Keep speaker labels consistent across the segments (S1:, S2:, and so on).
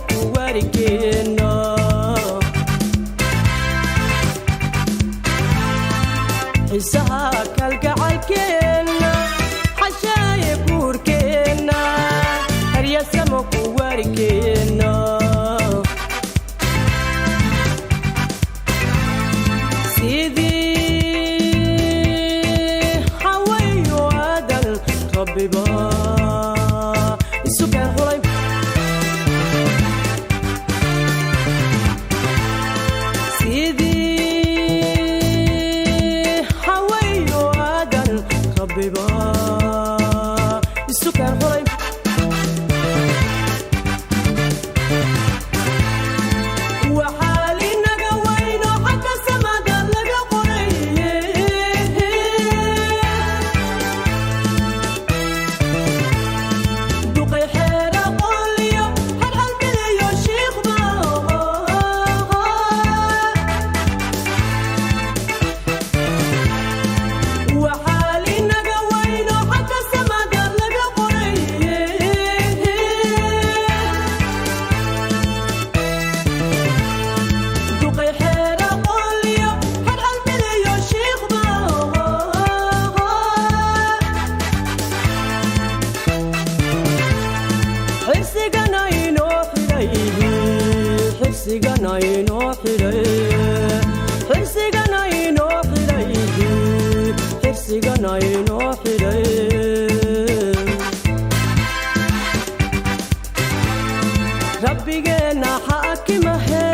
S1: ku warikeena. Xiisaha kalgacalkeenna, xashaaye guurkeenna, haryasamo ku warikeena. Sidii xawayo aadan rabbiba isu keen xulay, sidii xawayo aadan rabbiba isu keen xulay. Waxaa linaga weyno xagga samada laga qoray, duqay xeera qoliyo xalxalbilayo shiikhba. Waxaa linaga weyno xagga samada laga qoray, duqay xeera qoliyo xalxalbilayo shiikhba. Xirsigana inoo xidhay, xirsigana inoo xidhay, xirsigana inoo xidhay, xirsigana inoo xidhay. Rabbigeenna xaakimahe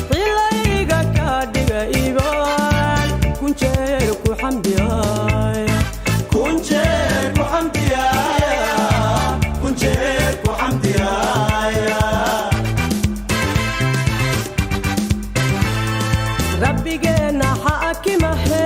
S1: xilayga ka dhiga ibaan kunjeer ku xamdiyaay.
S2: Kunjeer ku xamdiyaaya, kunjeer ku xamdiyaaya.
S1: Rabbigeenna xaakimahe.